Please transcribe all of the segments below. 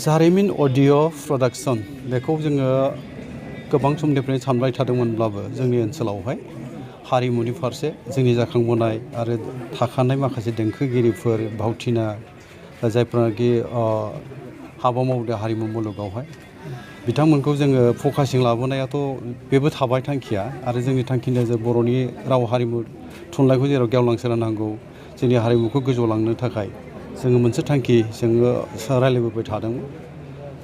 जारिमिन अडिअ प्रडाक्सन बेखौ जोङो गोबां समनिफ्रायनो सानबाय थादोंमोनब्लाबो जोंनि ओनसोलावहाय हारिमुनि फारसे जोंनि जाखांबोनाय आरो थाखानाय माखासे देंखोगिरिफोर भावथिना जायफ्रानाखि हाबा मावदों हारिमु मुलुगावहाय बिथांमोनखौ जोङो फकासिं लाबोनायाथ' बेबो थाबाय थांखिया आरो जोंनि थांखिया जे बर'नि राव हारिमु थुनलाइखौ जेराव गेवलांसार होनांगौ जोंनि हारिमुखौ गोजौआव लांनो थाखाय जोङो मोनसे थांखि जोङो रायज्लायबोबाय थादोंमोन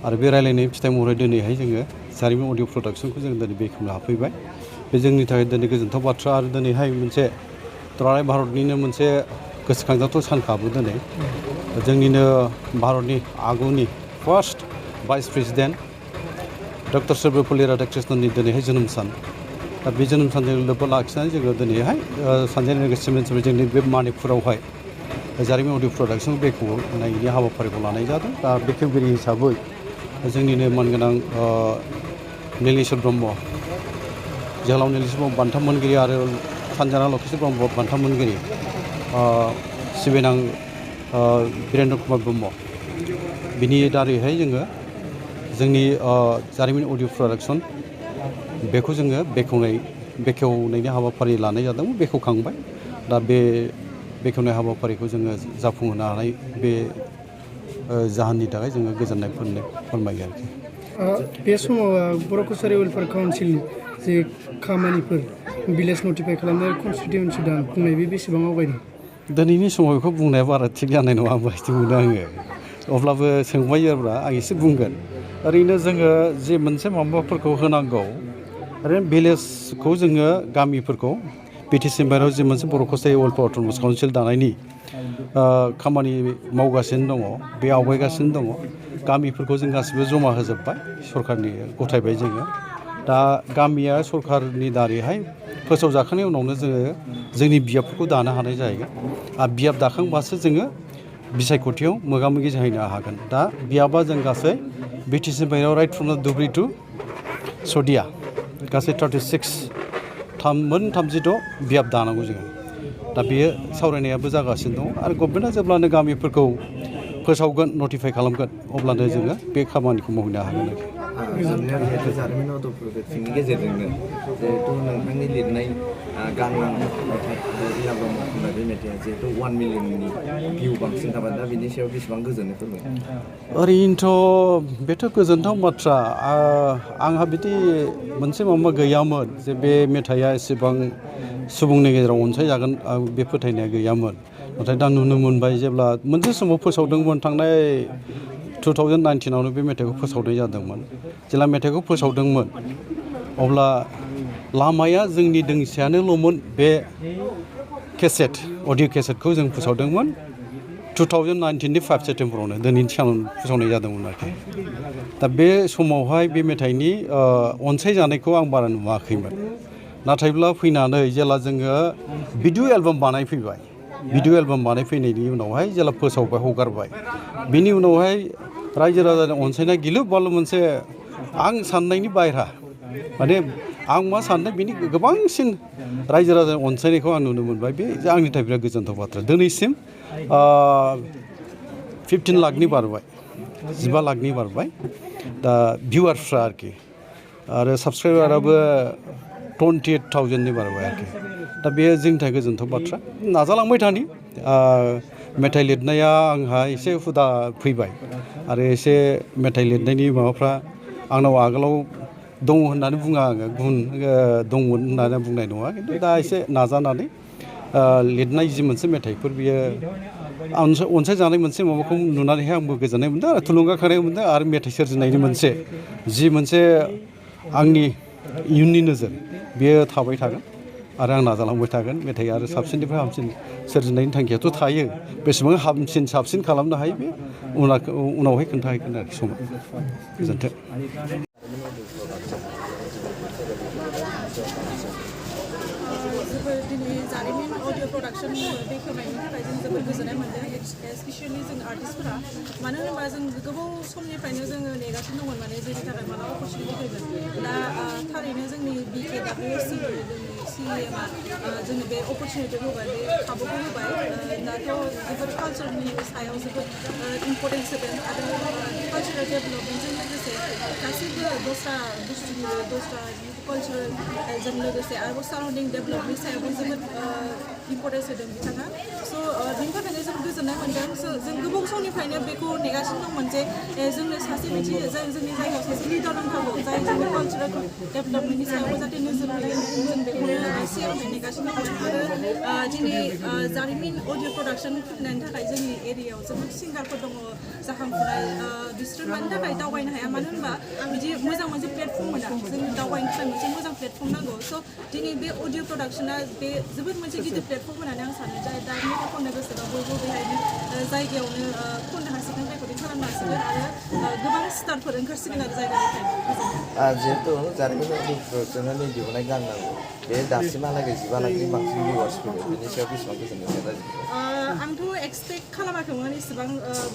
आरो बे रायज्लायनायनि फिथाइ महरै दिनैहाय जोङो जारिमिन अडिअ प्रडाक्सनखौ जों दिनै बेखेवनो हाफैबाय बे जोंनि थाखाय दिनै गोजोनथाव बाथ्रा आरो दिनैहाय मोनसे दुलाराय भारतनिनो मोनसे गोसोखांजाथाव सानखाबो दिनै जोंनिनो भारतनि आगुनि first vice president doctor Sarvepalli राधाकृष्णननि दिनैहाय जोनोम सान दा बे जोनोम सानजों लोब्बा लाखिनानै जोङो दिनैहाय सानजानि लोगोसे जोंनि बे मानिपुरावहाय जारिमिन अडिअ प्रडाक्सन बेखेवनायनि हाबाफारिखौ लानाय जादों दा बेखेवगिरि हिसाबै जोंनिनो मानगोनां नीलेश्वर ब्रह्म जोहोलाव नीलेश्वर ब्रह्म बान्था मोनगिरि आरो सानजाना लकेश्वर ब्रह्म बान्था मोनगिरि सिबिनां बिरेन्द्र कुमार ब्रह्म बिनि दारैहाय जोङो जोंनि जारिमिन अडिअ प्रडाक्सन बेखौ जोङो बेखेवनायनि हाबाफारि लानाय जादोंमोन बेखेवखांबाय दा बे बेखेवनाय हाबाफारिखौ जोङो जाफुंहोनो हानाय बे जाहोननि थाखाय जोङो गोजोननाय फोरमायो आरोखि बे समाव बर' कसारि वेलफेयार काउन्सिलनि जे खामानिफोर भिलेज नटिफाइ खालामनाय कनस्टिटिउन्सि दान बुंनाय बे बेसेबां आवगायदों दिनैनि समाव बेखौ बुंनाया बारा थिग जानाय नङा बायदि मोनो आङो अब्लाबो सोंबायोब्ला आं एसे बुंगोन ओरैनो जोङो जे मोनसे माबाफोरखौ होनांगौ ओरैनो भिलेजखौ जोङो गामिफोरखौ बिटिसि बाहेरायाव जे मोनसे बर' कसारि वेलफेयार अट'नमास काउन्सिल दानायनि खामानि मावगासिनो दङ बे आवगायगासिनो दङ गामिफोरखौ जों गासिबो जमा होजोब्बाय सरकारनि गथायबाय जोङो दा गामिया सरकारनि दारैहाय फोसावजाखांनायनि उनावनो जोङो जोंनि बियाबफोरखौ दानो हानाय जाहैगोन आरो बियाब दाखांबासो जोङो बिसायख'थियाव मोगा मोगि जाहैनो हागोन दा बियाबा जों गासै बिटिसि बाहेरायाव राइट फ्रम धुब्रि टु सदिया गासै 36 बियाब दानांगौ जोङो दा बेयो सावरायनायाबो जागासिनो दङ आरो गभर्नमेन्टआ जेब्लानो गामिफोरखौ फोसावगोन नटिफाइ खालामगोन अब्लानो जोङो बे खामानिखौ मावनो हागोन जिहेतु जारिमिन अडिअ प्रडाक्सननि गेजेरजोंनो जिहेतु नोंथांनि लिरनाय गांलां मेथाइ इला ब्रह्म खननाय बे मेथाइआ जिहेतु 1 मिलियननि भिउ बांसिन थाबाय दा बिनि सायाव बेसेबां गोजोननाय फोरमायो ओरैनोथ' बेथ' गोजोनथाव बाथ्रा आंहा बिदि मोनसे माबा गैयामोन जे बे मेथाइआ एसेबां सुबुंनि गेजेराव अनसायजागोन बे फोथायनाया गैयामोन नाथाय दा नुनो मोनबाय जेब्ला मोनसे समाव फोसावदोंमोन थांनाय 2019आवनो बे मेथाइखौ फोसावनाय जादोंमोन जेब्ला मेथाइखौ फोसावदोंमोन अब्ला लामाया जोंनि दोंसेयानोल'मोन बे केसेट अडिअ केसेटखौ जों फोसावदोंमोन 2019नि 5 सेप्तेम्बरावनो दिनैनि सानाव फोसावनाय जादोंमोन आरोखि दा बे समावहाय बे मेथाइनि अनसायजानायखौ आं बारा नुवाखैमोन नाथायब्ला फैनानै जेला जोङो भिडिअ एलबाम बानायफैबाय भिडिअ एलबाम बानायफैनायनि उनावहाय जेला फोसावबाय हगारबाय बिनि उनावहाय रायजो राजानि अनसायनाय गिलु बालु मोनसे आं साननायनि बायह्रा माने आं मा सानदों बिनि गोबांसिन रायजो राजानि अनसायनायखौ आं नुनो मोनबाय बे आंनि थाखाय बिराद गोजोनथाव बाथ्रा दिनैसिम 15 लाखनि बारबाय 15 लाखनि बारबाय दा भिउवार्सफ्रा आरोखि आरो साबसक्राइबाराबो 28,000नि बारबाय आरोखि दा बेयो जोंनि थाखाय गोजोनथाव बाथ्रा नाजालांबाय थानि मेथाइ लिरनाया आंहा एसे हुदा फैबाय आरो एसे मेथाइ लिरनायनि माबाफ्रा आंनाव आगोलाव दङ होननानै बुङा आङो गुन दंमोन होननानै बुंनाय नङा खिन्थु दा एसे नाजानानै लिरनाय जि मोनसे मेथाइफोर बियो अनसायजानाय मोनसे माबाखौ नुनानैहाय आंबो गोजोननाय मोनदों आरो थुलुंगाखांनाय मोनदों आरो मेथाइ सोरजिनायनि मोनसे आंनि इयुननि नोजोर बेयो थाबाय थागोन आरो आं नाजालांबाय थागोन मेथाइ आरो साबसिननिफ्राय हामसिन सोरजिनायनि थांखियाथ' थायो बेसेबां हामसिन साबसिन खालामनो हायो बे उनावहाय खोन्थाहैगोन आरोखि समा गोजोन्थों जोबोर दिनै जारिमिन अडिअ प्रडाक्सन बेखेवनायनि थाखाय जों जोबोर गोजोननाय मोन्दों स्पेसियेलि जों आर्टिस्टफोरा मानो होनोबा जों गोबाव समनिफ्रायनो जोङो नेगासिनो दंमोन माने जेनि थाखाय माला अपरचुनिटि फैगोन दा थारैनो जोंनि BKWSC जोंनि CEMआ जोंनो बे अपरचुनिटिखौ होबाय बे खाबुखौ होबाय दाथ' जोबोद कालचारनि सायाव जोबोद इम्परटेन्स होदों आरो कालचारेल डेभेलपमेन्टजों लोगोसे गासैबो दस्रा बुस्थुनि दस्रा कालचारेलजों लोगोसे आरोबाव साराउन्डिं डेभेलपनि सायावबो जोबोद इम्परटेन्स होदों बिथाङा स' बिनि थाखायनो जों गोजोननाय मोन्दों जों गोबाव समनिफ्रायनो बेखौ नेगासिनो दंमोन जे जोंनो सासे बिदि जाय जोंनि जायगायाव सासे लिडार नांगौ जाय जोंनि कालचारेल डेभेलपमेन्टनि सायावबो जाहाथे नोजोर होयो जों बेखौनो सिगांनिफ्राय नेगासिनो दंमोन आरो दिनै जारिमिन अडिअ प्रडाक्सन खुलिनायनि थाखाय जोंनि एरियायाव जोबोद सिंगारफोर दङ जाखांफुनाय बिसोर मानि थाखाय दावबायनो हाया मानो होनबा बिदि मोजां मोनसे प्लेटफर्म मोना जों दावबायनो थाखाय मोनसे मोजां प्लेटफर्म नांगौ स' दिनै बे अडिअ प्रडाक्सना बे जोबोद मोनसे गिदिर प्लेटफर्म होननानै आं सानो जाय दा मेथाइ खननो गोसोबा बयबो बेहायनो जायगायावनो खननो हासिगोन रेकर्डिं खालामनो हासिगोन आरो गोबां स्टारफोर ओंखारसिगोन आरो जायगानिफ्राय जिहेतु जारिमिन अडिअ प्रडाक्सननि दिहुननाय गान नांगौ बे दासिमहालागै 15 लाखनि बांसिन भिउआर्स फैबाय बेनि सायाव बेसेबां गोजोननाय रायजो आंथ' एक्सपेक्ट खालामाखैमोन इसेबां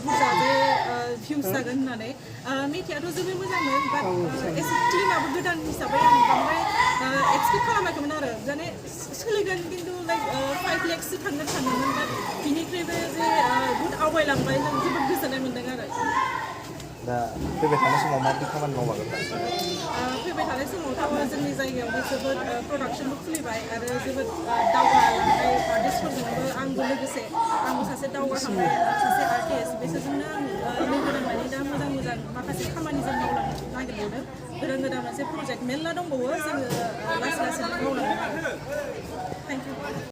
बुरजा जे भिउस जागोन होननानै मेथाइआथ' जोबोद मोजांमोन बाट एसे टिमाबो गोदान हिसाबै आं बांद्राय एक्सपेक्ट खालामाखैमोन आरो माने सोलिगोन खिन्थु लाइक 5 लाखसो थांगोन सानदोंमोन बाट बिनिख्रुइबो जे बुहुद आवगायलांबाय जों जोबोद गोजोननाय मोन्दों आरो दा फैबाय थानाय समाव माबायदि खामानि मावबावगोन फैबाय थानाय समावथ' जोंनि जायगायावबो जोबोद प्रडाक्सनबो खुलिबाय आरो जोबोद दावगालांनाय आर्टिस्टफोरजोंबो आंबो लोगोसे आंबो सासे दावगाखांनाय सासे आर्टिस्ट बिसोरजोंनो आं लोगो नांनानै दा मोजां मोजां माखासे खामानि जों मावलांनो नागिरबावदों गोदान गोदान मोनसे प्रजेक्ट मेरला दंबावो जोङो लासै लासैनो मावलांनो थेंक इउ